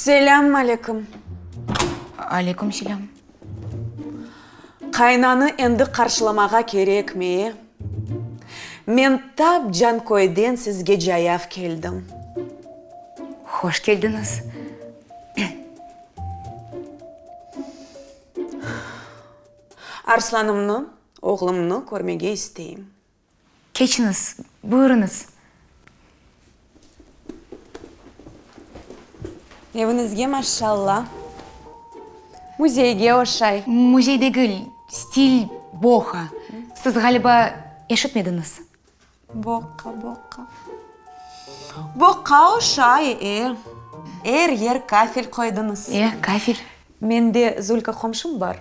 Selâm aleyküm. Aleyküm selâm. Qaynanı endi qarşılamağa kerekmi, e? Men tap Canköyden sizge cayav keldim. Hoş keldiñiz. Arslanımnı, oğlumnı körmege isteyim. Keçiñiz, buyurıñız. Eviñizge maşşalla. Müzeyge oşay. Müzey degil, stil boho. Siz, ğaliba, eşitmediñiz. Boqqa, boqqa. Boqqa oşay, e. Er yer kafel qoydıñız. E, kafel. Mende Zulka qomşum bar.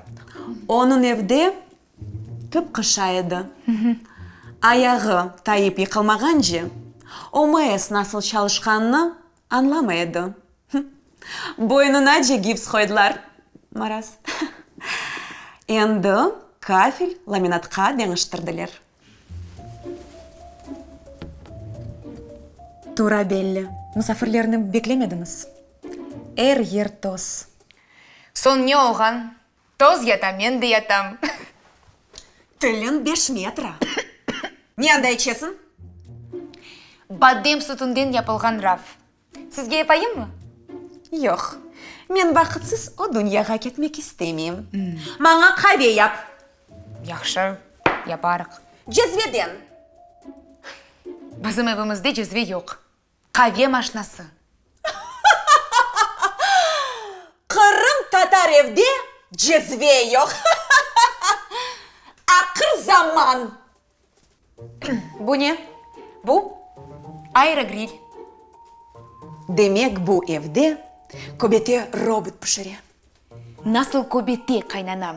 Onıñ evde Tıpqı şay edi. Ayağı tayıp yıqılmağance, OMS nasıl çalışqanını añlamay edi. Boynunace gips qoydılar. Maraz. Endi kafel laminatqa deñiştirdiler. Tura belli, musafirlerni beklemediñiz. Er yer toz. Soñ ne olğan? Toz yata, men de yatam. Tiliñ beş metra. Ne anda içesiñ? Badem sütünden yapılğan raf. Sizge yapayımmı? Yoq. Men vaqıtsız o dünyağa ketmek istemeyim. Maña qave yap. Yahşı, yaparıq. Cezveden. Bizim evimizde cezve yoq. Qave maşnası. Qırım tatar evde cezve yoq. Aqır zaman. Bu ne? Bu? Aerogrill. Demek bu evde köbete robot pişire. Nasıl köbete, qaynanam?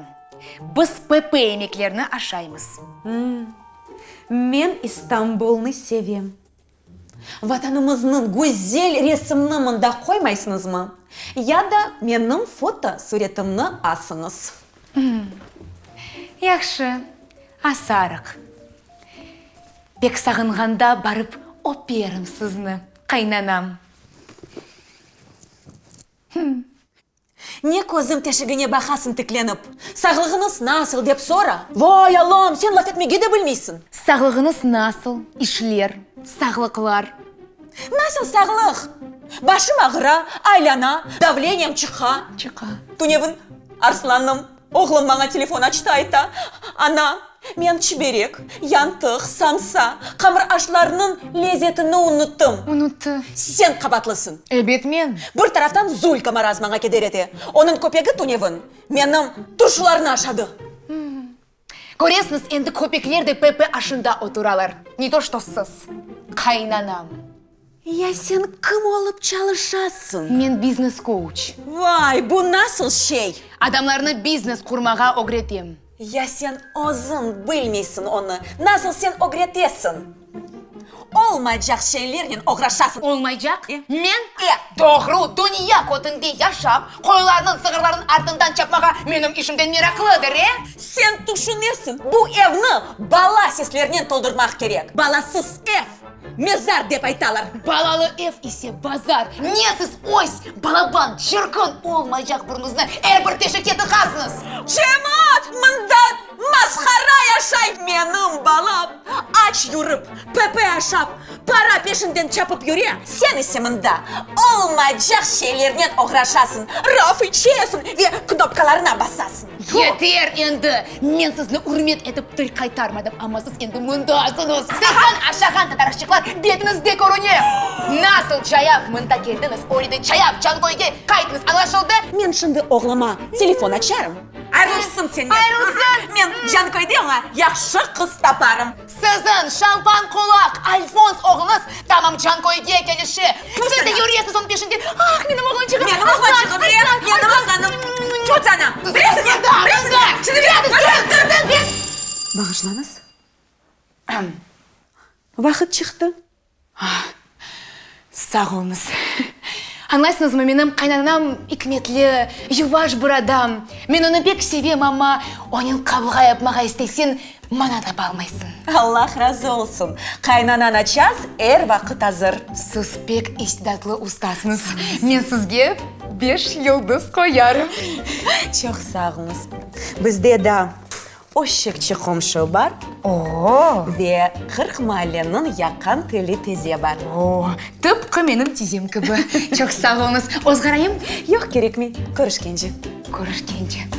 Biz PP yemeklerini aşaymız. Men İstanbulnı sevem. Vatanımıznıñ güzel resimni mında qoymaysıñızmı? Ya da menim foto suretimni asıñız. Yahşı, asarıq. Pek sağınğanda barıp öperim sizni, qaynanam. Ne közüm teşigine baqasıñ tiklenip? Sağlığıñız nasıl, dep sora. Vay, Allam, sen laf etmege de bilmeysiñ. Sağlığıñız nasıl, işler, sağlıqlar? Nasıl sağlıq? Başım ağıra, aylana, davleniyam çıqa. Çıqa. Tünevin Arslanım, oğlum maña telefon açtı, ayta, Ana, Men çiberek, yantıq, samsa, qamır aşlarınıñ lezetini unuttım. Unuttı. Sen qabatlısıñ. Elbet men. Bir taraftan Zulka maraz maña keder ete. Onıñ köpegi tünevin menim turşularnı aşadı. Köresiñiz, endi köpekler de PP aşında oturalar. Ne to što siz, qaynanam. Ya sen kim olıp çalışasıñ? Men biznes-kouç. Vay, bu nasıl şey? Adamlarnı biznes qurmağa ögretem. Ya sen özüñ bilmeysiñ onı, nasıl sen ögretesiñ? Olmaycaq şeylernen oğraşasıñ. Olmaycaq? Men? E. Doğru, dünya kötünde yaşap, qoylarnıñ, sığırlarnıñ artından çapmağa menim işimden meraqlıdır, e? Sen tüşünesiñ, bu evni bala seslerinen toldurmaq kerek. Balasız ev, mezar dep aytalar. Balalı ev ise bazar. Ne siz öz balaban, çirkin olmaycaq burnuñıznı er bir teşikke tıqasıñız? Cemaat, mında mashara yaşay! Menim balam aç yürip, PP aşap, para peşinden çapıp yüre, sen ise mında olmaycaq şeylernen oğraşasıñ, raf içesiñ ve knopkalarına basasıñ. Yeter endi! Men sizni ürmet etip til qaytarmadım, amma siz endi mındasıñız. Sizniñ aşağan tatarşçıqlar betiñizde körüne. Nasıl cayav mında keldiñiz, öyle de cayav Canköyge qaytıñız, añlaşıldı? Men şimdi oğluma telefon açarım. Ayrılsın senden. Ayrılsın! Men Canköyde oña yahşı qız taparım. Siziñ şampan qulaq Alfons oğluñız tamam Canköyge kelişe. Siz de yüresiz onıñ peşinde. Ah, menim oğlançığım! Menim oğlançığım, e, menim aslanım! Tut ana! Bağışlañız. Vaqıt çıqtı. Sağ oluñız. Añlaysıñızmı, menim qaynanam ikmetli, yuvaş bir adam. Men onı pek sevem, amma onen qavğa yapmağa isteseñ, mana tapalmaysıñ. Allah razı olsun. Qaynana naçaz er vaqıt azır. Siz pek istidatlı ustasıñız. Men sizge beş yıldız qoyarım. Çoq sağ oluñız. Bizde daa Öşekçi qomşu bar. O! Ve 40 maalleniñ yaqan tili teze bar. O! Tıpqı menim tizem kibi. Çoq sağ oluñız. Ozğarayım? Yoq, kerekmey. Körüşkence. Körüşkence.